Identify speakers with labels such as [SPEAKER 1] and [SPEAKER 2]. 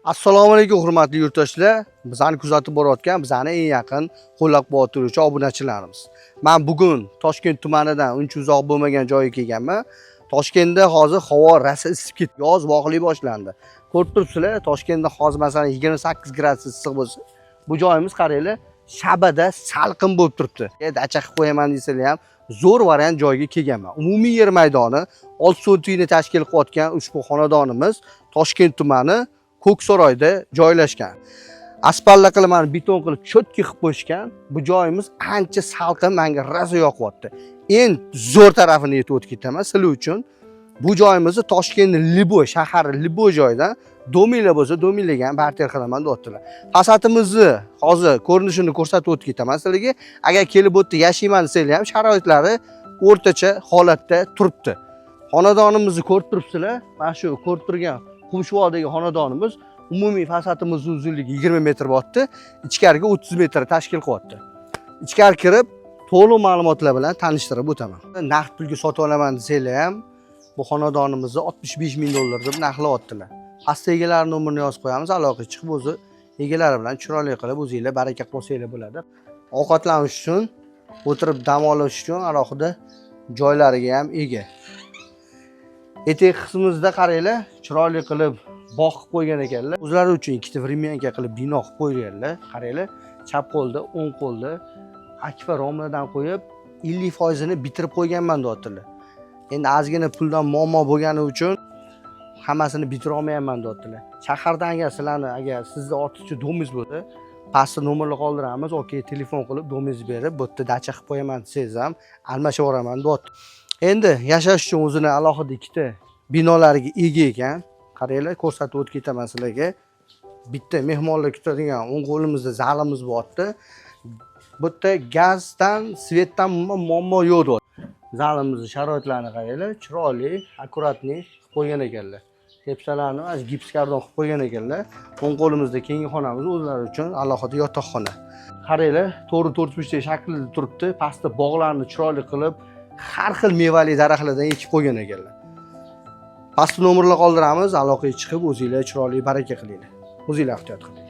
[SPEAKER 1] Assalomu alaykum, hurmatli yurtdoshlar. Bizani kuzatib borayotgan, bizani eng yaqin qo'llab-quvvatlovchi obunachilarimiz. Men bugun Toshkent tumanidan uncha uzoq bo'lmagan joyga kelganman. Toshkentda hozir havo rosa isib ketdi. Yoz vaqli boshlandi. Ko'rib turibsizlar, Toshkentda hozir, masalan, 28 gradus issiq bo'lsa, bu joyimiz, qaranglar, shabada salqin bo'lib turibdi. Dacha qilib qo'yaman desalar ham, zo'r variant joyga kelganman. Umumiy yer maydoni 6 sotikni tashkil qilayotgan ushbu xonadonimiz Toshkent tumani Ko'ksaroyda joylashgan. Aspalla qilib, mana, beton qilib, чётко qilib qo'yishgan. Bu joyimiz ancha salqin, menga rosa yoqyapti. Eng zo'r tarafini aytib o'tib ketaman sizlar uchun. Bu joyimizni Toshkentni любой shahar, любой joydan dominglar bo'lsa, dominglarga ham barter qilaman, deyaptilar. Fasadimizni hozir ko'rinishini ko'rsatib o'tib ketaman sizlarga. Agar kelib bu yerda yashayman desanglar ham, sharoitlari o'rtacha holatda turibdi. Xonadonimizni ko'rib turibsizlar. Mana shu ko'rib turgan Qumshuvoqdagi xonadonimiz umumiy fasadimizni uzunligi 20 metr bo'lyapti. Ichkariga 30 metr tashkil qilyapti. Ichkari kirib, to'liq ma'lumotlar bilan tanishtirib o'taman. Naqd pulga sotib olaman desanglar ham, bu xonadonimizni 65 ming dollar deb narxlayaptilar. Pastda egalari nomerini yozib qo'yamiz, aloqaga chiqib, o'zi egalari bilan chiroyli qilib, o'zinglar baraka qilib olsanglar bo'ladi. Ovqatlanish uchun, o'tirib dam olish uchun alohida joylariga ham ega. Etak qismimizda, qaranglar, chiroyli qilib bog' qilib qo'ygan ekanlar. O'zlari uchun ikkita времянка qilib bino qilib qo'yganlar. Qaranglar, chap qo'lda, o'ng qo'lda akfa romladan qo'yib, 50 foizini bitirib qo'yganman, deyaptilar. Endi ozgina puldan muammo bo'lgani uchun hammasini bitira olmayapman, deyaptilar. Shahardan agar sizlarni, agar sizni ortiqcha domingiz bo'lsa, pastda nomerlar qoldiramiz, okey, telefon qilib, domingizni berib, bu yerda dacha qilib qo'yaman desangiz ham, almashib yuboraman, deyapti. Endi yashash uchun o'zini alohida ikkita binolariga ega ekan. Qaranglar, ko'rsatib o'tib ketaman sizlarga. Bitta mehmonlar kutadigan o'ng qo'limizda zalimiz bo'lyapti. Bu yerda gazdan, свет dan umuman muammo yo'q, deyapti. Zalimizni sharoitlarini qaranglar, chiroyli, аккуратный qilib qo'ygan ekanlar. Tepsalarni mana shu gipskarton qilib qo'ygan ekanlar. O'ng qo'limizda keyingi xonamiz o'zlari uchun alohida yotoqxona. Qaranglar, to'g'ri to'rtburchak shaklida turibdi. Pastda bog'larni chiroyli qilib, har xil mevali daraxtlardan ekib qo'ygan ekanlar. Pastda nomerlar qoldiramiz, aloqaga chiqib, o'zinglar chiroyli baraka qilinglar. O'zinglar ehtiyot qilinglar.